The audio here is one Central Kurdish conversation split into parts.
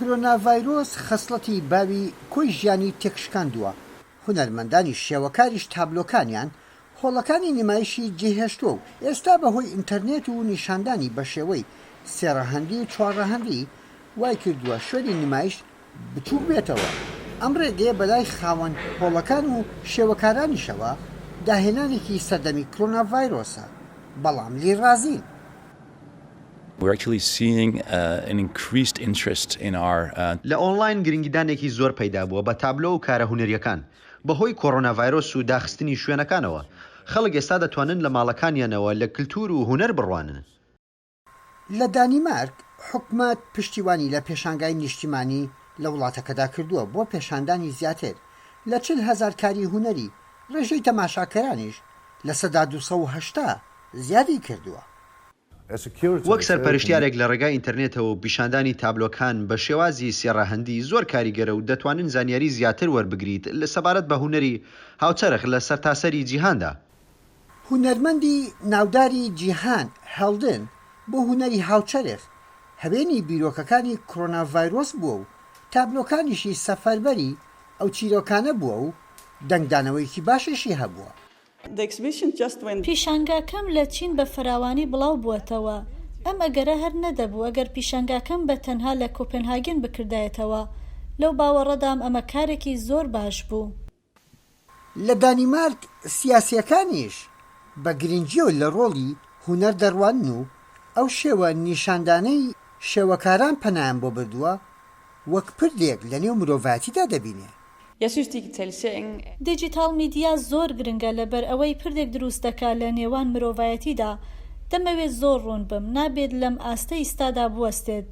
کرۆناڤایرۆس خەسڵەتی باوی کۆی ژیانی تێکشکاندووە، هونەرمەندانی شێوەکاریش تابلۆکانیان هۆڵەکانی نمایشی جێهێشتووە و ئێستا بەهۆی ئینتەرنێت و نیشاندانی بەشێوەی سێ ڕەهەندی و چوار ڕەهەندی وایکردووە شوێنی نمایش بچووک بێتەوە، ئەم ڕێگەیە بەلای خاوەن هۆڵەکان و شێوەکارانیشەوە داهێنانێکی سەردەمی کرۆناڤایرۆسە، بەڵام لێی ڕازین. لە ئۆنلاین گرنگیدانێکی زۆر پەیدا بووە بە تابلۆ و کارە هونەرییەکان، بەهۆی کۆرۆنا ڤایرۆس و داخستنی شوێنەکانەوە، خەڵک ئێستا دەتوانن لە ماڵەکانیانەوە لە کلتور و هونەر بڕوانن. لە دانیمارک حکومەت پشتیوانی لە پێشانگای نیشتیمانی لە وڵاتەکەدا کردووە بۆ پێشاندانی زیاتر لە 40 هەزار کاری هونەری، ڕێژەی تەماشاکەرانیش 280% زیادی کردووە. وەک سەرپەرشتیارێک لە ڕێگای ئینتەرنێتەوە و پیشاندانی تابلۆکان بە شێوازی سێ ڕەهەندی زۆر کاریگەرە و دەتوانن زانیاری زیاتر وەربگریت سەبارەت بە هونەری هاوچەرخ لە سەرتاسەری جیهاندا. هونەرمەندی ناوداری جیهان هێڵدن بۆ هونەری هاوچەرخ هەوێنی بیرۆکەکانی کرۆنا ڤایرۆس بووە و تابلۆکانیشی سەفەربەری ئەو چیرۆکانە بووە و دەنگدانەوەیەکی باشیشی هەبووە. پیشانگاکەم لە چین بە فراوانی بڵاو بووەتەوە. ئەم ئەگەرە هەر نەدەبوو ئەگەر پیشانگاکەم بە تەنها لە کۆپێنهاگن بکردایەتەوە. لەو باوەڕەدام ئەمە کارێکی زۆر باش بوو. لە دانیمارک سیاسییەکانیش بە گرنگییەوە لە ڕۆڵی هونەر دەڕوانن و ئەو شێوە نیشاندانەی شێوەکاران پەنایان بۆ بردووە وەک پردێک لەنێو مرۆڤایەتیدا دەبینێ. دیجیتاڵ میدیا زۆر گرنگە لەبەر ئەوەی پردێک دروست دەکا لە نێوان مرۆڤایەتیدا، دەمەوێت زۆر ڕوون بم، نابێت لەم ئاستەی ئیستادا بوەستێت،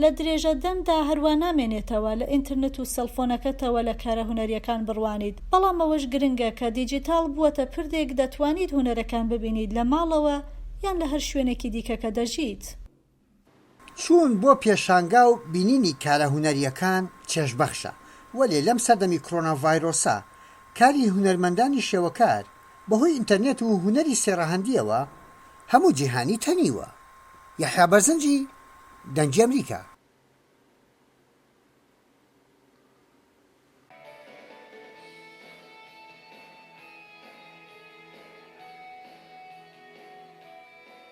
لە درێژە دەمدا هەروا نامێنێتەوە لە ئینترنت و سێڵفۆنەکەتەوە لە کارە هونەریەکان بڕوانیت، بەڵام ئەوەش گرنگە کە دیجیتاڵ بووەتە پردێک دەتوانیت هونەرەکان ببینیت لە ماڵەوە یان لە هەر شوێنێکی دیکە کە دەژیت. چوون بۆ پێشانگا و بینینی کارە هونەرییەکان چێژبەخشە، وەلێ لەم سەردەمی کرۆنا ڤایرۆسە کاری هونەرمەندانی شێوەکار بەهۆی ئینتەرنێت و هونەری سێ ڕەهەندییەوە هەموو جیهانی تەنیوە. یەحیا بەرزنجی، دەنگی ئەمریکا.